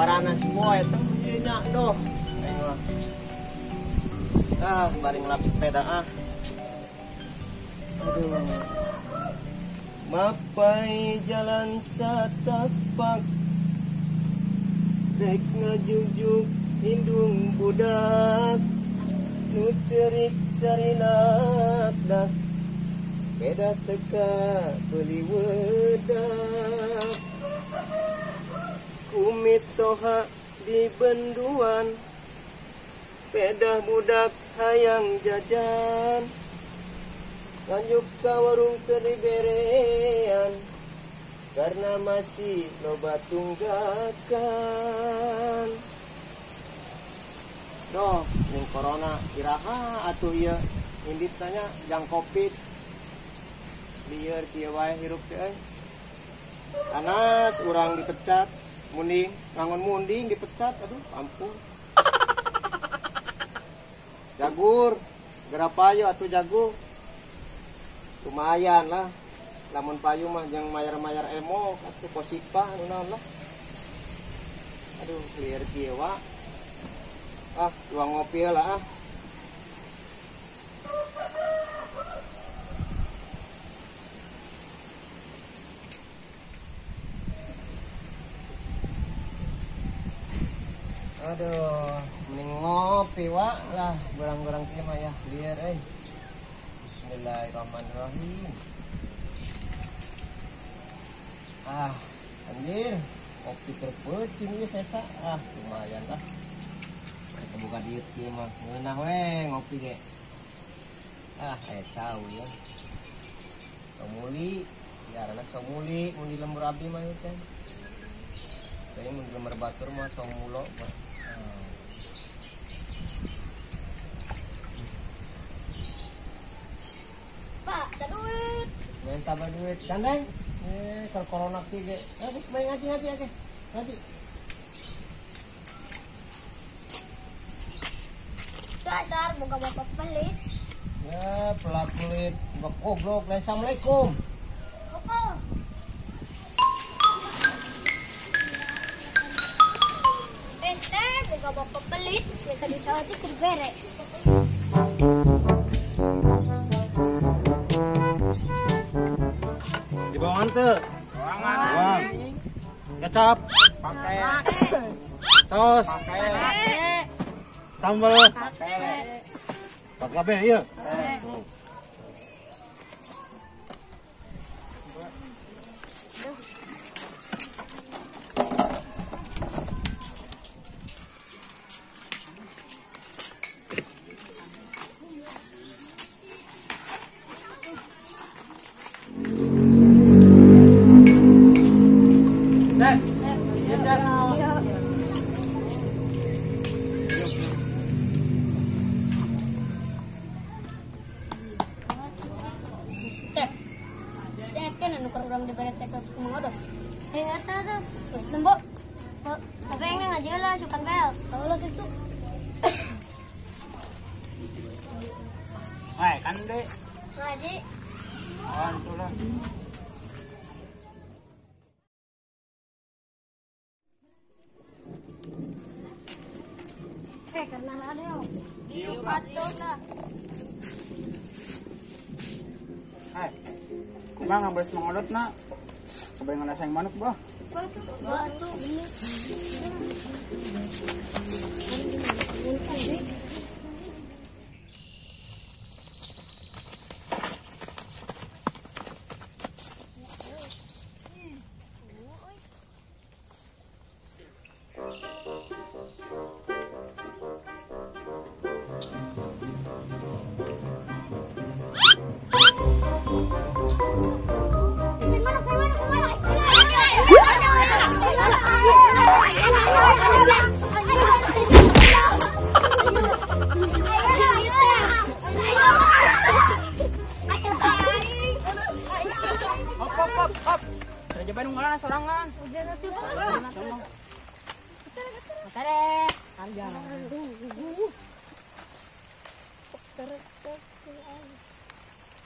Warana semua eta ieu nya doh. Aing mah. Ah, bari ngelap sepeda ah. Aduh. Mapai jalan satapak rek ngajugjug indung budak nu cerik carinak dak beda teka beli wedak kumit toha di benduan pedah budak hayang jajan lanjut ka warung teu diberean karena masih loba tunggakan. Doh, ning corona iraha atuh ieu indit tanya jang covid. Lieur kieu wae hirup teh euy. Anas urang dipecat, munding, ngangon munding dipecat, aduh ampun. Jagur, geura payu atuh jago. Lumayan lah. Lamun payu mah jeung mayar-mayar emok atuh kosipah nu naon lah. Aduh, lieur kieu wa. Ah, dua ngopi lah ah. Aduh, mending ngopi wa lah, gorang-gorang kieu mah ya, lieur euy. Bismillahirrahmanirrahim. Ah, anjir, kopi terpeuting ieu sesa. Ah, lumayan lah. Kita buka diet kieu mah, ngeunah we ngopi ge. Ah, aya cau ya. Somuli, diarana somuli, mun di lembur abdi mah ieu teh. Teh mun di lembur batur mah somulo mah. Pak, tak duit. Minta duit, gandeng. Kalau corona kieu ge. Geus bae ngaji ngaji oke. Ngaji. Dasar boga bapak pelit. Ya, pelat pelit, bak goblok. Assalamualaikum. Opo. Teh, boga bapak pelit, minta duit saeutik kudu bere. Dibawa teu? Bawangan. Kecap. Pakai. Saus. Pakai. Sambal. Pakai. Pakai kabeh ieu. Cep. Si Eken anu keur urang dibere teh ku Mang Odot. Eta tuh. Terus nembo. Tapi yang ngaji lah sukan bel. Kalau situ. Hai, kan deh. Ngaji. Oh, itulah. Karena ada yo. Diuk lah. Hai. Kumaha ngabres Mang Odot na? Kebayang ngasang manuk bah. Batu. Hop, hop, hop. Coba nungguan sorangan.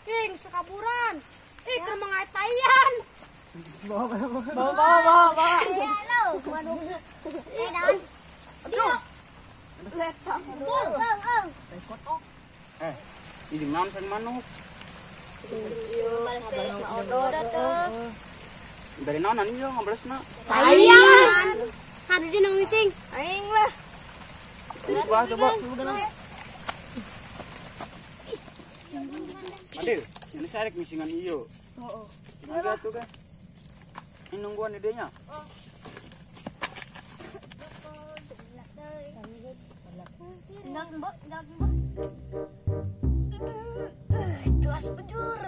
King, sekaburan. Ih, keur mangait taian. Bawa, bawa, bawa, bawa. Ya lo, waduh. Eh, dan. Aduh. Eh, ini naon sang manuk? Ieu odot atuh. Dari naon ieu ngabalesna? Lain. Sadu di nang ngising. Aing lah. Terus bah coba. Adil, ini saya rek ngisingan ieu. Heeh. Tinggal atuh kan. Ini nungguan idenya. Enggak, Mbok, enggak, Mbok. Tuas bujur.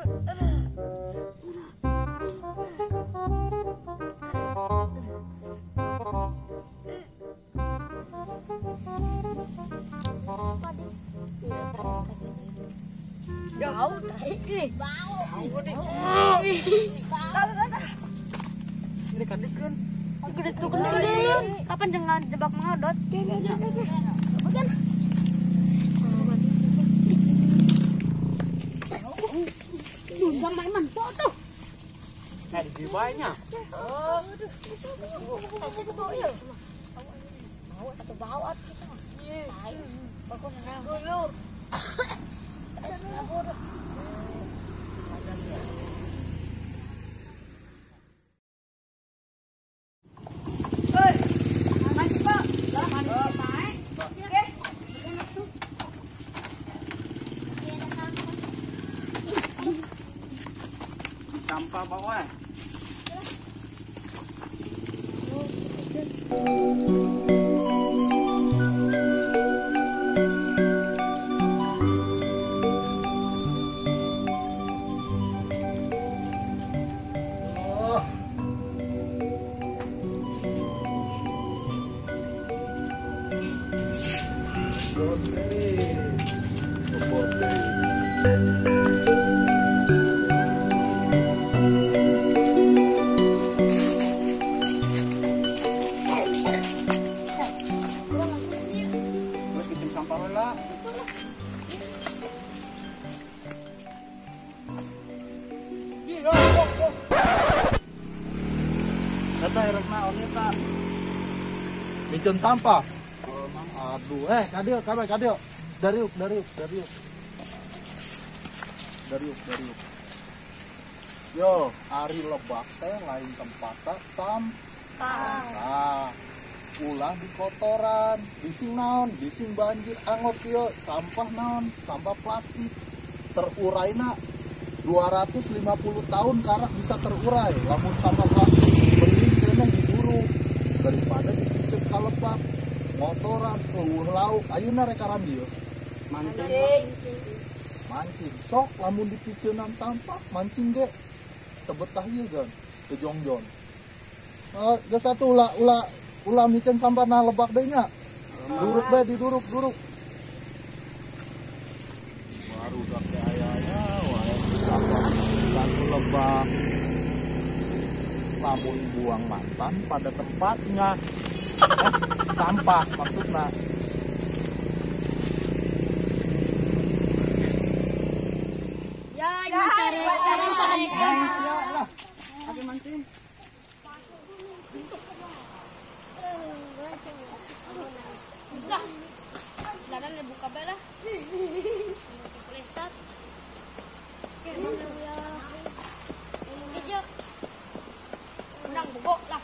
Bau tai euy. Bau. Ini kadikeun. Kapan jangan jebak mengodot? Bukan. Duh, sama Iman foto. Nah, di bawahnya. Oh. Bau atau bau atau kita mah. Lain. Pokoknya dulu. Oi, mancing Pak. Lah, mancing bae. Oke. Sampah bawah. Terus kirim sampah lah. Eta erek naon eta? Miceun sampah. Aduh, kadil, kabeh kadil. Dariuk, dariuk, dariuk. Dariuk, dariuk. Yo, ari lebak teh lain tempatna sampah. Nah, ulah di kotoran, bising naon, bising banjir angot ieu, sampah naon, sampah plastik teruraina 250 tahun karak bisa terurai. Lamun sampah plastik mending keneh diburu daripada dipiceun ka lebak. Motoran, eueuh lauk, ayeuna rek karam ieu. Mancing. Mancing. Sok lamun dipiceunan sampah, mancing ge teu betah ieu gan, teu jongjon. Geus atuh ulah ulah ulah miceun sampah na lebak deui nya. Duruk bae diduruk, duruk. Baru dak teh aya-aya wae sampah satu lebak. Lamun buang mantan pada tempatnya. Sampah maksudnya. Ya, ini cari cari lah. Pakai mancing. Lah. Laran dibuka bae lah. Lesat. Menang bogok lah.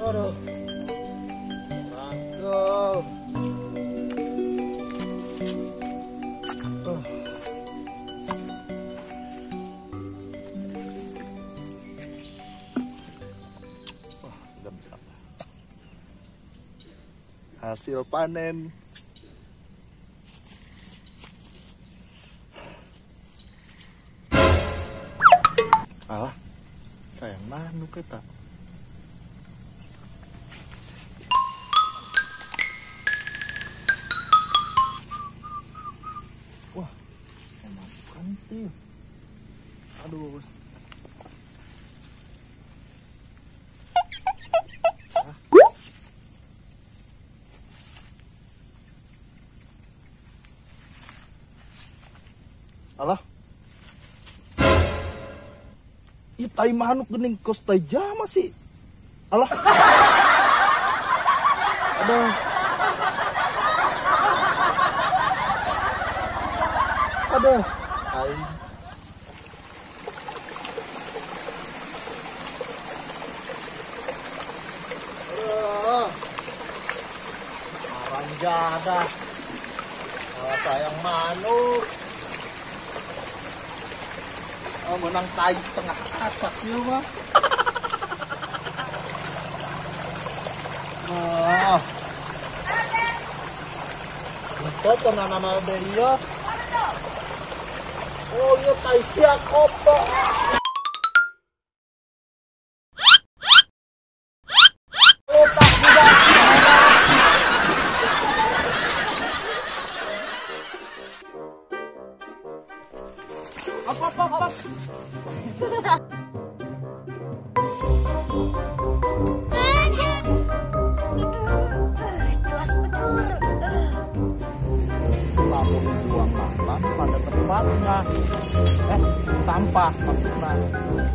Aduh. Rangkel. Wah, hasil panen. Alah, sayang manuk eta. Wah, emang kantil. Aduh. Alah. Ih, tai manuk geuning kos tai jama sih. Alah. Aduh. Aduh. Aing. Aduh. Aranjada. Alah, sayang manuk. Oh, menang tai setengah asak ya mah. Oh. Itu tenan ada iya. Oh iya tai sia kopo. Otak budak. Op, op, op, op. Lamun buang makan pada tempatnya. Sampah maksudnya.